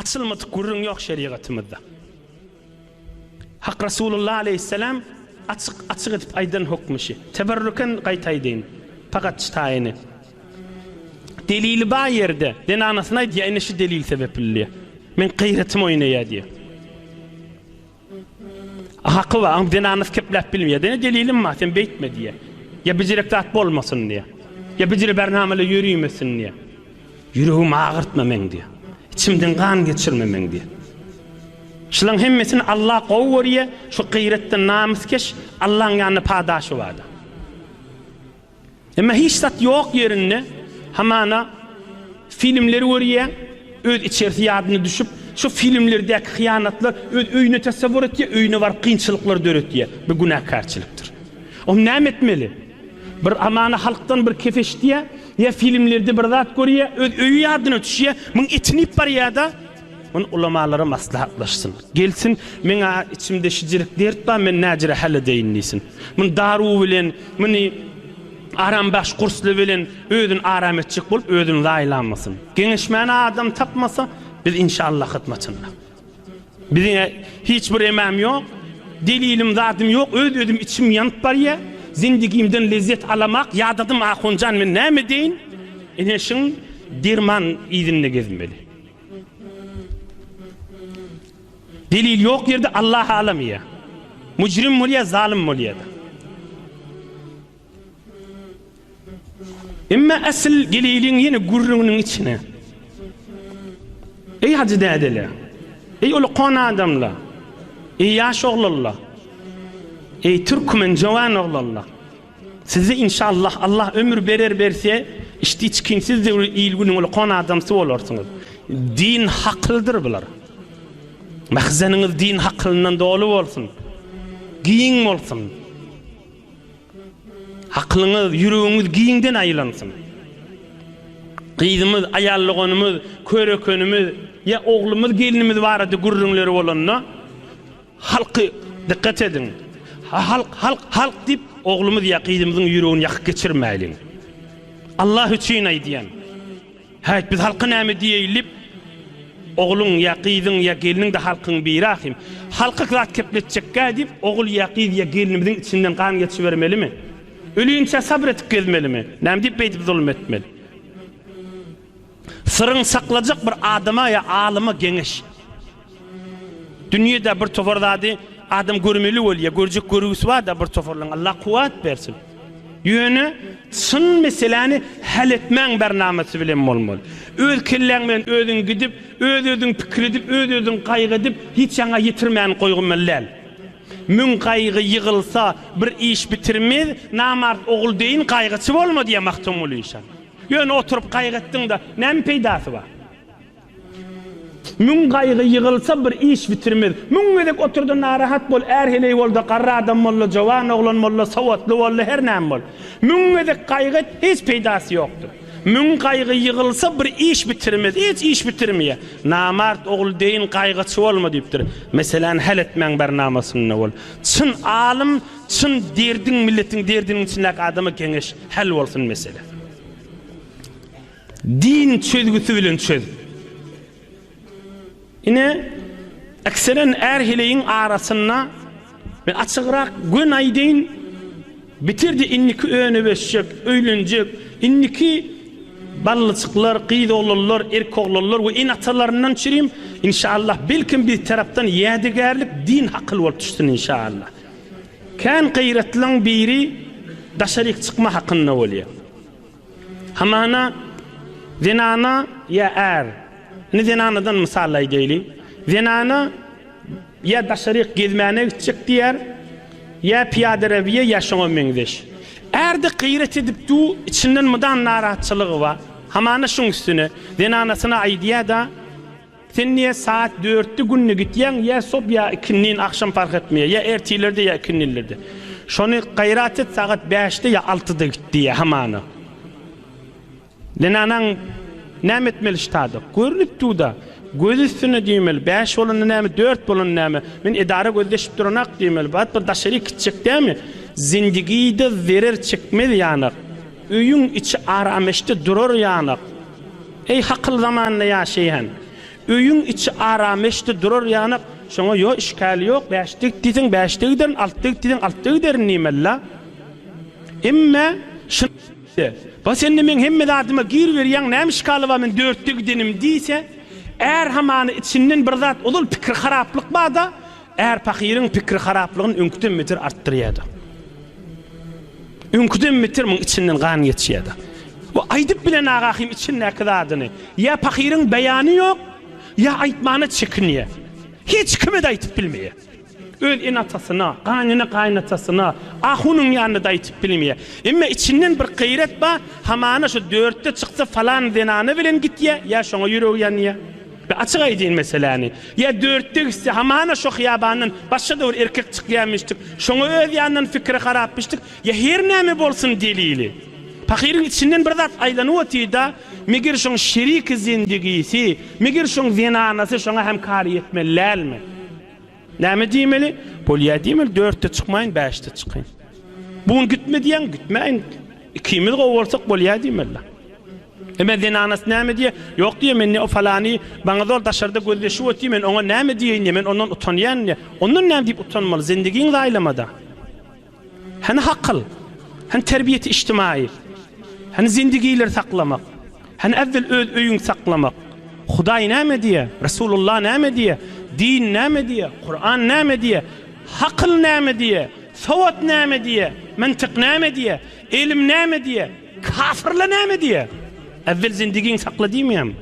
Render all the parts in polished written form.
Açylmadyk gürrüň ýok şerigatymyzda. Hak Rasulullah aleýhissalam açyk açyk edip aýdan hokmy şi. Teberrüken gaýta aýdaýyn. Pakat çtaýyny. Delili bar ýerde zenanasyna aýdýar ine şu delil sebepli diýýär. Meň gaýratym oýnaýar diýýär. Haky bar, aň zenanasy kepläp bilmeýär. Dene delilim bar, sen beýtme diýýär. Ýa bijirek zat bolmasyn diýýär. Ýa bijire bernamele ýörimesin diýýär. Ýüregimi agyrtma meň diýýär. Içimden gan geçirme meň diýýär. Şulaň hemmesini Allah gowy görýär, şu gyýratdan namyskeş Allaň ýanynda padaşy bardyr. Emma hiç zat ýok ýerinde hamana filmleri görýär, öz içerisi ýadyna düşüp, şo filmlerdäki hyýanatlar öz öýüne tasawwur etýär, öýüne baryp kynçylyklar döretýär. Bu günäkärçilikdir. Onda näme etmeli? Bir hamana halkdan bir kef eşidýär, ýa filmlerde bir zat görýär, öz öýi ýadyna düşýär, muň etini iýip barýar-da, Muny ulamalara maslahatlaşsyn. Gelsin, meň-ä içimde şijirik dert bar, men näjire hal edeýin diýsin. Muny daru bilen, muny arambahş kursly bilen özüni aram etjek bolup özüni zaýalamasyn. Geňeşmäne adam tapmasa, biz inşallah hyzmatynda. Biziň-ä hiç bir emam ýok, delilim zadym ýok, öz-özüm içim ýanyp barýa, zindigimden lezzet alamak, ýadadym ahunjan men näme edeýin? Ine şuň derman yzynda gezmeli. Delil ýok ýerde Allah alamaýar. Mujrim bolýar, zalym bolýar-da. Emma asyl geleýliň ýene gürrüňiniň içine. Eý hajy dädeler! Eý ulkan adamlar! Eý ýaş oglanlar! Eý türkmen jowan oglanlar! Sizi inşallah Allah ömür berer berse içdi içkinsiz döwri il günüň ulkan adamsy bolarsyňyz. Din hakyldyr bular. Mahzeniňiz din hakylyndan doly bolsun. Giň bolsun. Hakylyňyz, ýüregiňiz giňden aýlansyn. Gyzymyz, aýal doganymyz, körekenimiz ýa oglumyz, gelinimiz barada gürrüňleri bolanda Halky dykgat ediň. Halk, halk, halk diýip, oglumyz ýa gyzymyzyň ýüregini ýakyp geçirmäýliň. Allah üçin aýdýan. Häýt, biz halka näme diýeýli diýip, ogluň ýa gyzyň ýa gelniň-de halkyň biri ahym. Halka zat kepletjekkä diýip, ogul ýa gyz ýa gelnimiziň içinden gan geçibermelimi? Ölinçä sabyr edip gezmelimi? Näme diýip beýdip zulum etmeli? Syryň saklajak bir adama ýa alyma geňeş. Dünýede bir topar zady adam görmeli bolýar, görjek görgüsi bar-da bir toparlaryň, Allah kuwwat bersin. Ýöne çyn meseläni hal etmäň barnamasy bilen bolmaly. Öz kelläň bilen özüň gidip, öz-özüň pikir edip, öz-özüň gaýgy edip, hiç ýaňa ýetirmän goýgulmaly däl. Müň gaýgy ýygylsa, bir iş bitirmez, namart ogul deýin gaýgyçy bolma diýýär Magtymguly işan. Ýöne oturyp gaýgy etdiň-de, näme peýdasy bar? Müň gaýgy ýygylsa bir iş bitirmez. Müň gezek otur-da narahat bol, är-heleý bol-da, garry adam bol-da, jowan oglan bol-da, sowatly bol-da, her näme bol. Müň gezek gaýgy et, hiç peýdasy ýokdur. Müň gaýgy ýygylsa bir iş bitirmez, hiç iş bitirmeýär. Namart ogul deýin gaýgyçy bolma diýipdir. Meseläni hal etmäň barnamasynda bol. Çyn alym, çyn derdiň, milletiň derdiniň içindäki adama geňeş, hal bolsun mesele. Din çözgüsi bilen çöz. Ine, ekseren är-heleýiň arasynda, men açygrak göni aýdaýyn, bitirdi indiki önüp-ösjek, öýlenjek, indiki ballyjyklar, gyz-oglanlar, erkoglanlar we ene-atalaryndan çürim, inşallah, belkem biz tarapdan ýadygärlik din hakyl bolup düşsün inşallah. Kän gaýratlyň biri daşaryk çykma hakynda bolýar. Hamana zenana ýa är, indi zenanadan mysal aýdaýly, zenana ýa daşaryk gezmäne gitjek diýýär, ýa pyýadarewiýe ýa şoňa meňzeş. Är-de gyýrat edip du, içinden mydam narahatçylygy bar. Hamana şuň üstüne, zenanasyna aýdýar-da, Sen niýe saat dörtde günde gitýäň, ýa sob ýa ikindin agşam parh etmeýär, ýa ertirlerde ýa ikindinlerde. Şony gaýrat et sagat bäşde ýa altyda git diýýär hamana. Zenanaň näme etmeli ştada? Görnüp dur-da. Göz üstüne diýmeli. Bäş bolanda näme, dört bolanda näme? Men edara gözleşip duranak diýmeli. Bat bir daşaryk gitjek dämi? Zindigide zerer çekmez ýanak. Öýüň içi arameşde durar ýanak. Eý hakyl zamanda ýaşaýan! Öýüň içi arameşde durar ýanak, şoňa ýo işgäli ýok, bäşde git diýseň bäşde giderin, altyda git diýseň altyda giderin diýmeli-la. Emme şyn Ba sende meň hemme zadyma gir berýäň, näme işgali bar men dörtde gidenim diýse, är hamany içinden bir zat ozal pikir haraplyk bar-da, är pahyryň pikir haraplygyny öňküden beter artdyrýar-da. Öňküden beter muň içinden gan geçýär-de. Bu aýdyp bilen agahym içindäki zadyny. Ýa pahyryň beýany ýok, ýa aýtmana çekinýär. Hiç kime-de aýdyp bilmeýär. Öz ene-atasyna, gaýnene-gaýynatasyna, ahunyň ýanynda-da aýdyp bilmeýär. Emma içinden bir gaýrat bar, hamana şu dörtde çyksa falan zenana bilen gitýär, ýa şoňa ýüregi ýanýar. Men açyk aýdýyn meseläni. Ýa dörtde gitse, hamana şo hyýabandan başga-da bir erkek çykýarmyşdyk, şoňa öz ýanyndan pikiri harapmyşdyk, ýa her näme bolsun delili. Pahyryň içinden bir zat aýlanyp otyr-da, meger şoň şeriki zendigisi, meger şoň zenanasy şoňa hem kary ýetmeli dälmi? Näme diýmeli? Bolýa diýmeli, dörtde çykmaýyn, bäşde çykaýyn. Bu gün gitme diýýäň, gitmäýin. Ikimiz gowy bolsak bolýa diýmeli. Emma zenanasy näme diýýär? Ýok diýýär, men o falany maňa zol daşarda gözleşip otyr, men oňa näme diýeýin diýýär, men ondan utanýan diýýär. Ondan näme diýip utanmaly? Zendigiň zaýlamada. Hany hakyl? Hany terbiýeti içtimaýy? Hany zendigileri saklamak? Hany äwwel öz öýüňi saklamak? Hudaý näme diýýär? Resulullah näme diýýär? Din näme diýýär? Kuran näme diýýär? Hakyl näme diýýär? Sowat näme diýýär? Mantyk näme diýýär? Elm näme diýýär? Kafyrlar näme diýýär? Äwwel zendigiňi sakla diýmeýärmi?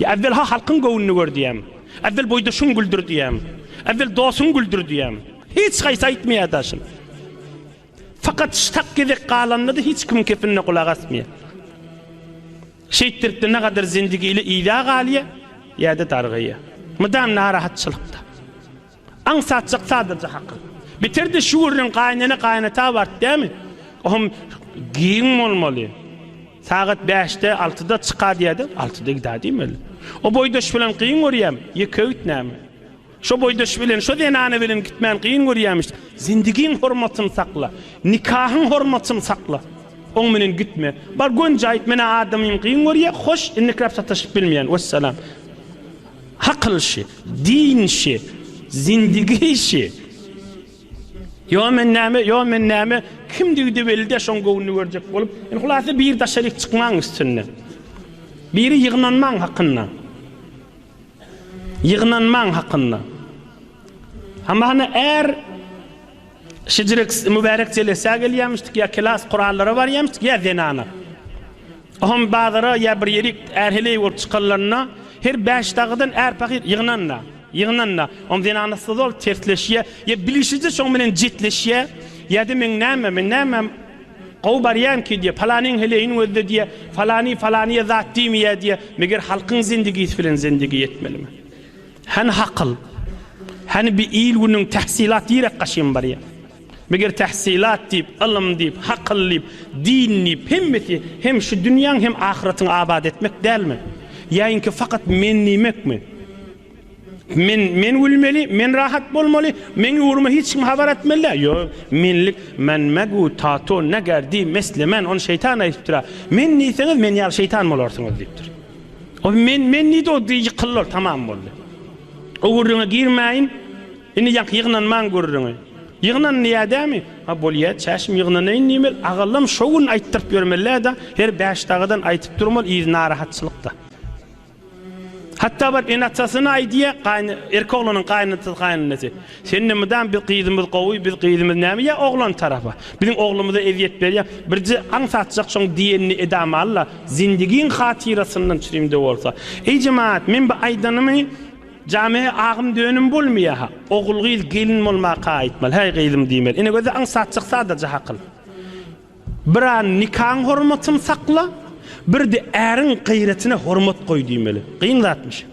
Ýa äwwel ha halkyň göwnüni gör diýýärmi? Äwwel boýdaşyňy güldür diýýärmi? Äwwel dostuňy güldür diýýärmi? Hiç haýsy aýtmaýar daşyn. Fakat ştak gezek galanda-da hiç kimiň kepinine gulak asmaýar. Şeýtdirip-de nagadar zendigili yza galýar, ýa-da dargaýar. Mydam narahatçylykda. Aňsatjak sadaja hakyl. Beter-de şu gürrüň gaýynene gaýynata baryp dämi? Ohm giň bolmaly. Sagat bäşde, altyda çyka diýýär-de, altyda gidä diýmeli. O boýdaş bilen kyn görýäm, ýeke git näme? Şo boýdaş bilen, şo zenana bilen gitmän kyn görýämiş. Zindigiň hormatyny sakla. Nikahyň hormatyny sakla. Oň menen gitme. Bar gönje aýt, men-ä adamym kyn görýä, hoş, indikräp sataşyp bilmeýän. Wessalam. Hakyl şi, din şi, zindigi şi. Ýo men näme, ýo men näme, kimdigi-de belli däl, şoň göwnüni görjek bolup. Indi hulasa biri daşaryk çykmaň üstünde. Biri ýygnanmaň hakynda. Ýygnanmaň hakynda. Hamana är şijirek mübärek jelesä gelýärmişdik ýa kelas kurallara barýarmyşdyk ýa zenana. Ohm bazara ýa bir ýerik är heleý bolup çykanlarynda her bäş dagydan är pahyr ýygnanda, ýygnanda, ohm zenanasy zol tersleşýär, ýa bilişije şoň bilen jetleşýär, ýa-da meň näme, men näme Gowy barýan ki diýýär, palanyň heleýini gözle diýýär, falany falanyýa zat diýmeýär diýýär, meger halkyň zendigisi bilen zendigi ýetmelimi? Hany hakyl? Hany bi il-günüň tähsilat diýrek gaşyn barýar? Meger tähsilat diýip, ylym diýip, hakyl diýip, din diýip, hemmesi hem şu dünýäň hem ahyratyňy abat etmek dälmi? Ýa inki fakat men diýmekmi? Men men gülmeli, men rahat bolmaly, meň ugruma hiç kim habar etmeli däl. Ýok, menlik men megu tato negerdi mesle men, ony şeýtan aýdypdyr-a. Men diýseňiz, men ýaly şeýtan bolarsyňyz diýipdir. O men men diýdi, o ýykyldy ol, tamam boldy. O gürrüňe girmäýin. Indi ýaňky ýygnanmaň gürrüňi. Ýygnan diýýär dämi? Ha bolýa, çäşim ýygnanaýyn diýmeli, agallam şo gün aýtdyryp ýörmeli-dä, her bäş dagadan aýtyp durmaly, yzy narahatçylykda. Hatda baryp ene-atasyna aýdýar, gaýyn, erkek oglanyň gaýynatasy, gaýynenesi. Sende mydam biz gyzymyz gowy, biz gyzymyz näme ýa oglan tarapa. Biziň oglumyza ezýet berýär. Birje aňsatjak şoň diýenini edamalla, zindigiň hatyrasyndan çürimde bolsa. Eý jemagat, men bu aýdanymy jame agym dönüm bolmaýa-ha. Ogul-gyz gelin bolmaka aýtmaly, häý gyzym diýmeli. Ine göze aňsatjak sadaja hakyl. Bir-ä nikaň hormatyny sakla, bir-de äriň gaýratyna hormat goý diýmeli. Kyn zatmyş.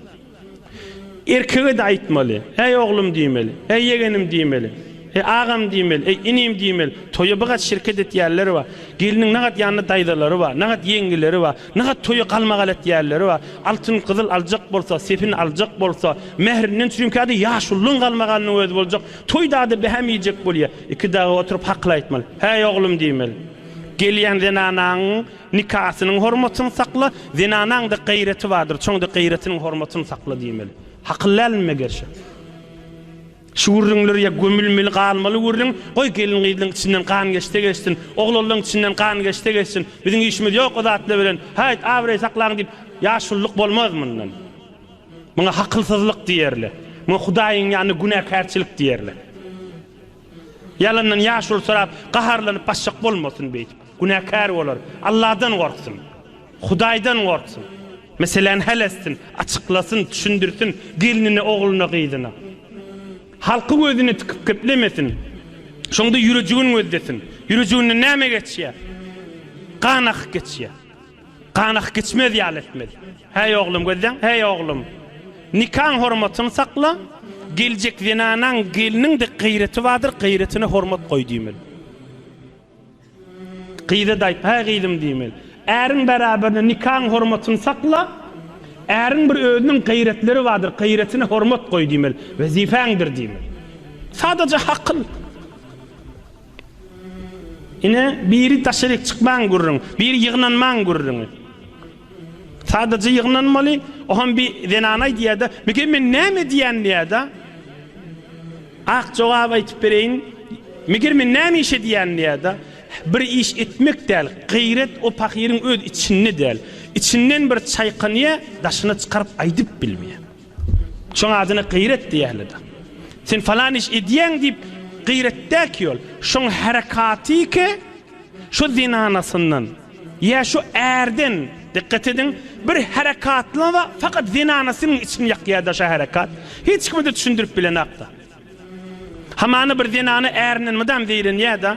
Erkege-de aýtmaly. Eý, oglum diýmeli. Eý, ýegenim diýmeli. Eý, agam diýmeli. Eý, inim diýmeli. Toýa bir gat şirket etýänleri bar. Gelniň nagat ýanynda daýzalary bar, nagat ýeňňeleri bar, nagat toýa galmagal etýänleri bar. Altyn, gyzyl aljak bolsa, sepin aljak bolsa, mährinden çürimkä-de ýaşulynyň galmagalynyň özi boljak. Toý dady bähem iýjek bolýa. Iki dagy oturyp hakyl aýtmaly. Häý oglum diýmeli. Gelýän zenanaň nikasynyň hormatyny sakla, zenanaň-da gaýraty bardyr, şoň-da gaýratynyň hormatyny sakla diýmeli. Hakyl dälmi meger şu? Şu gürrüňler ýa gömülmeli galmaly gürrüň, goý gelin-gyzlaň içinden gan geçse geçsin, oglanlaň içinden gan geçse geçsin, biziň işimiz ýok o zatlar bilen, häýt abraý saklaň diýip ýaşululyk bolmaz mundan. Muňa hakylsyzlyk diýerler. Muňa Hudaýyň ýanynda günäkärçilik diýerler. Ýalandan ýaşuly sorap, gaharlanyp başjak bolmasyn beýdip. Günäkär bolar. Alladan gorksun. Hudaýdan gorksun. Meseläni hal etsin, açyklasyn, düşündirsin gelnine, ogluna, gyzyna. Halky gözüne tikip geplemesin. Şoňda ýürejigini gözlesin. Ýürejiginden näme geçýär? Gan akyp geçýär. Gan akyp geçmez ýaly etmeli. Häý oglum gözleň, häý oglum. Nikaň hormatyny sakla, geljek zenanaň, gelniň-de gaýraty bardyr, gaýratyna hormat goý diýmeli. Gyza-da aýt, häý gyzym diýmeli. Äriň beraberinde nikaň hormatyny sakla, äriň bir özüniň gaýratleri bardyr, gaýratyna hormat goý diýmeli. Wezipäňdir diýmeli. Sadaja hakyl. Ine, biri daşaryk çykmaň gürrüň, biri ýygnanmaň gürrüňi. Sadaja ýygnanmaly, o hem bir zenana aýdýar-da, Meger men näme edýän diýýär-de. Ak jogap aýtyp bereýin, Meger men näme iş edýän diýýär-de. Bir iş etmek däl, gaýrat o pahyryň öz içinde däl. Içinden bir çaýkanýar, daşyna çykaryp aýdyp bilmeýär. Şoň adyna gaýrat diýýärler-de. Sen falan iş edýäň diýip gaýrat däl ki ol. Şoň herekaty ki şo zenanasyndan ýa şo ärden dikkat ediň bir herekatlaba fakat zenanasynyň içini ýakýar-da şo herekat. Hiç kime-de düşündirip bilenok-da. Hamana bir zenana ärinden mydam zeýrenýär-de.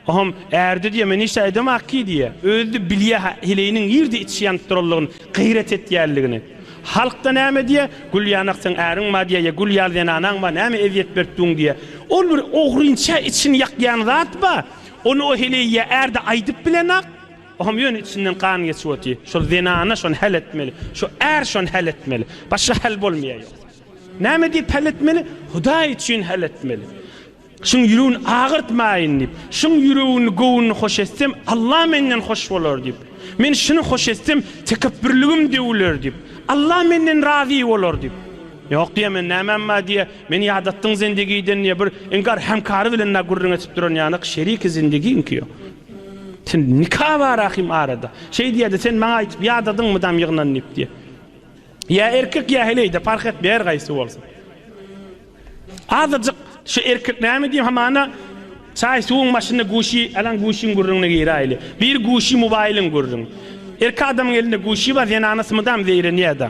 Oham ärde diýýär, men hiç aýdamak ki diýýär. Özi-de bilýär heleýiniň nirde içi ýanyp duranlygyny, gaýrat etýänligini. Halk-da näme diýýär, Gül ýanak seň äriň bar diýýär, ýa gül ýaly zenanaň bar, näme ezýet berip duň diýýär. Ol bir ogrynça içini ýakýan zat bar. Ony o heleý ýa är-de aýdyp bilenak. Oham ýöne içinden gan geçip otyr. Şol zenana şony hal etmeli. Şo är şony hal etmeli. Başga hal bolmaýar ýogsa. Näme diýip hal etmeli? Hudaý üçin hal etmeli. Şuň ýüregini agyrtmaýyn diýip, şuň ýüregini, göwnüni hoş etsem, Allah menden hoş bolar diýip, men şuny hoş etsem, tekepbürligim döwüler diýip, Allah menden razy bolar diýip. Ýok diýýär, men nämäm bar diýýär, meni ýadatdyň zendigiden diýýär, bir inkar hemkary bilen-de gürrüň edip duran ýanak şeriki zendigiňki ýok. Sen nika bar ahym arada. Şeý diýýär-de, sen maňa aýtyp ýadadyň mydam ýygnan diýip diýýär. Ýa erkek ýa heleý-de, parh etmeýär her haýsy bolsa. Azajyk şu erkek näme diýim hamana çaý suwuň başynda guşy alan guşyň gürrüňine giräýli. Bir guşy mobaýlyň gürrüň. Erkek adamyň elinde guşy bar zenanasy mydam zeýrenýär-de.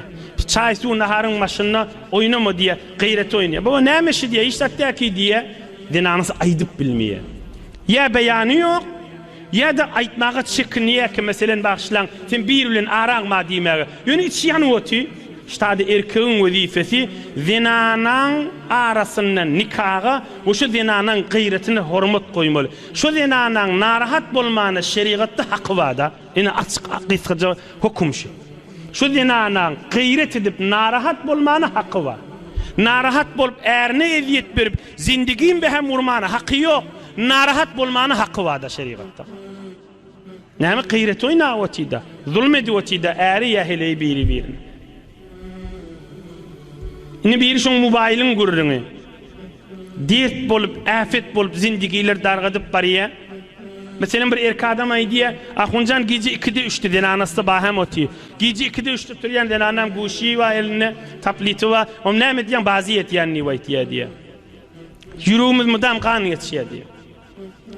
Çaý suw naharyň başynda oýnama diýýär, gyýrat oýnaýar. Baba näme şi diýýär, hiç zat däki diýýär. Zenanasy aýdyp bilmeýär. Ýa beýany ýok. Ýa-da aýtmaga çekinýärkä, meselem, bagyşlaň, sen biri bilen araň bar diýmäge. Ýöne içi ýanyp otyr. Ştada erkegiň wezipesi zenanaň arasynda nikaga we şo zenanaň gaýratyna hormat goýmaly. Şo zenanaň narahat bolmana şerigatda haky bar-da. Ine açyk gysgaça höküm şu. Şu zenanaň gaýrat edip narahat bolmana haky bar. Narahat bolup ärine ezýet berip zindigin behem urmana haky ýok. Narahat bolmana haky barda şerigatda. Näme gaýrat oýnap otyda, zulum edip otyda äri ýa heleýi biri birine. Indi biri şoň mobaýlyň gürrüňi. Dert bolup, äpet bolup zindigiler dargadyp barýa. Meselem bir erkek adam aýdýa, Ahunjan gije ikide üçde zenanasy bar hem otyr. Gije ikide üçde turýan zenanam guşy bar elinde, tapliti bar. Oňa näme edýäň, bazy etýän diýip aýtýa diýýä. Ýüregimiz mydam gan geçýär diýýär.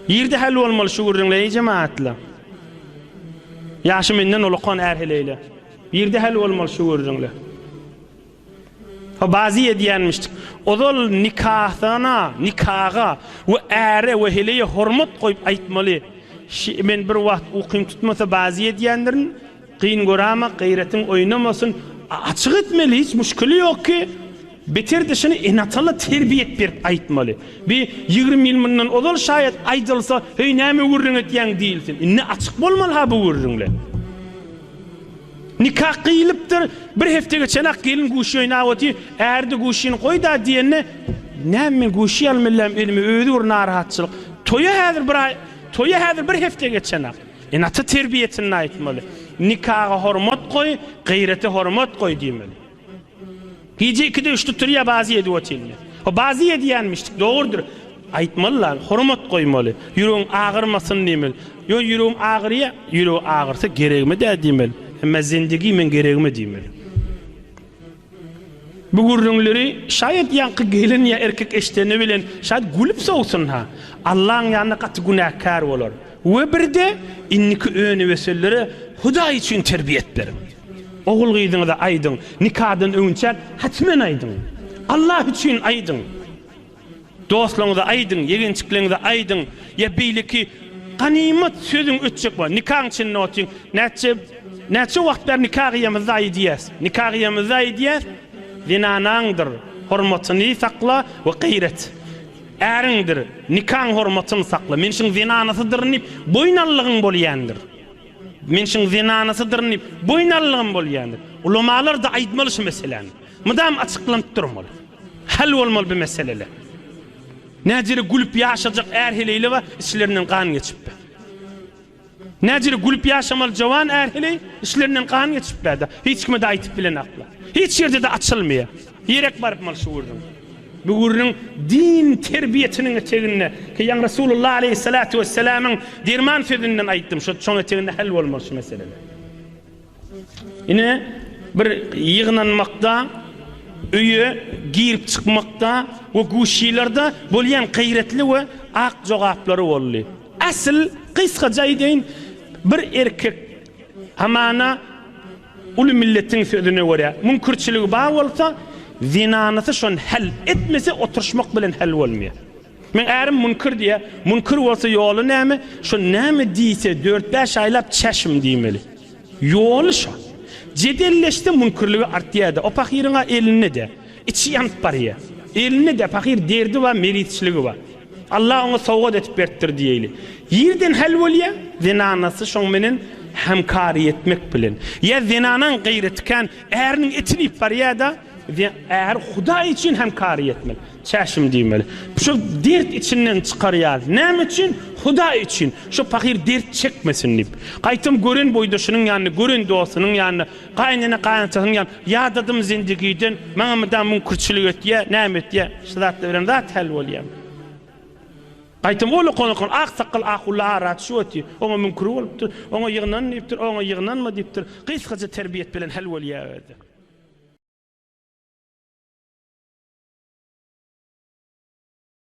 Ýerde hal bolmaly şu gürrüňler eý jemagatlar. Ýaşy menden ulakan är heleýler. Ýerde hal bolmaly şu gürrüňler. Ha bazy edýänmişdik. Ozal nikasyna, nikaga we äre we heleýe hormat goýup aýtmaly. Şi men bir wagt ukym tutmasa bazy edýändirin. Kyn görama gaýratyň oýnamasyn açyk etmeli hiç muşkili ýok ki beter de şuny ene-atala terbiýet berip aýtmaly bi 20 ýyl mundan ozal şaýat aýdylsa heý näme gürrüň etýäň diýilsin indi açyk bolmaly ha bu gürrüňler nika gyýylypdyr bir hepde geçenak gelin guşy oýnap otyr ärde guşyny goýda diýende näme men guşy almyllam elime özi bir narahatçylyk toýa häzir bir aý. Toýa häzir bir hepde geçenak. Ene-ata terbiýesinde aýtmaly. Nikaga hormat goý, gaýrete hormat goý diýmeli. Gije ikide üçde turýa bazy edip otyrlar. O bazy edýänmişdik, dogrudyr. Aýtmaly lan, hormat goýmaly. Ýüregiň agyrmasyn diýmeli. Ýo ýüregim agyrýa, ýüregi agyrsa geregime däl diýmeli. Emma zindigi meň geregime diýmeli. Bu gürrüňleri şaýat ýaňky gelin ýa erkek eşdeni bilen şaýat gülüp sowsun ha. Allaň ýanynda gaty günäkär bolar. We birde indiki önübösenlere Hudaý üçin terbiýet beriň. Ogul-gyzyňyza aýdyň, nikadan öňünçäk hatmen aýdyň. Allah üçin aýdyň. Dostlaryňyza aýdyň, ýegençikleriňize aýdyň, ýa beýleki ganymat sözüň ötjek bol. Nikaň içinde otyň. Näçe näçe wagt bäri nika gyýamyzda aýdýas. Nika gyýamyzda aýdýas. Zenanaňdyr, hormatyny sakla we gaýrat. Äriňdir, nikaň hormatyny sakla. Men şuň zenanasydyryn diýip, boýun allygyň bolýandyr. Men şuň zenanasydyryn diýip, boýun allygym bolýandyr. Ulamalar-da aýtmaly şu meseläni. Mydam açyklanyp durmaly. Hal bolmaly bu meseleler. Näjere gülüp ýaşajak är-heleýler bar, içlerinden gan geçip. Näjere gülüp ýaşamaly jowan är-heleý, içlerinden gan geçip bärde. Hiç kime-de aýtyp bilenaklar. Hiç ýerde-de açylmaýar. Ýerek barypmaly şu gürrüň. Bu gürrüň din terbiýesiniň eteginde, ki ýaňy Resulullah aleýhissalatu wessalamyň derman sözünden aýtdym, şo şoň eteginde hal bolmaly şu meseleler. Ine, bir ýygnanmakda, öýe girip çykmakda we guşylarda bolýan gaýratly we ak jogaplary boldy. Asyl, gysgaça aýdaýyn, bir erkek hamana uly milletiň sözüne görä, müňkürçiligi bar bolsa, zenanasy şony hal etmese, oturyşmak bilen hal bolmaýar. Meň ärim münkür diýýär. Münkür bolsa ýoly näme? Şo näme diýse dört-bäş aýlap çäşim diýmeli. Ýoly şo. Jedelleşse münkürligi artýar-da. O pahyryň-a elinde-de. Içi ýanyp barýar. Elinde-de pahyr derdi bar, merizçiligi bar. Allah oňa sowgat etip beripdir diýeýli. Ýerden hal bolýar, zenanasy şoň menen hemkary etmek bilen. Ýa zenanaň gaýraty kän, äriniň etini iýip barýar-da, är Hudaý üçin hemkary etmeli. Çäşim diýmeli. Şu dert içinden çykarýar. Näme üçin? Hudaý üçin. Şu pahyr dert çekmesin diýip. Gaýtam gören boýdaşynyň ýanynda, gören dostunyň ýanynda, gaýynene gaýynatasynyň ýanynda, ýadadym zindigiden, maňa mydam müňkürçilik etýär, näme etýär? Şu zatlar bilen zat häl bolýar. Gaýtam ol okan okan ak sakgal ahulla ara düşüp otyr. Oňa müňkür bolupdyr, oňa ýygnan diýipdir, oňa ýygnanma diýipdir. Gysgaça terbiýet bilen häl bolýar özi.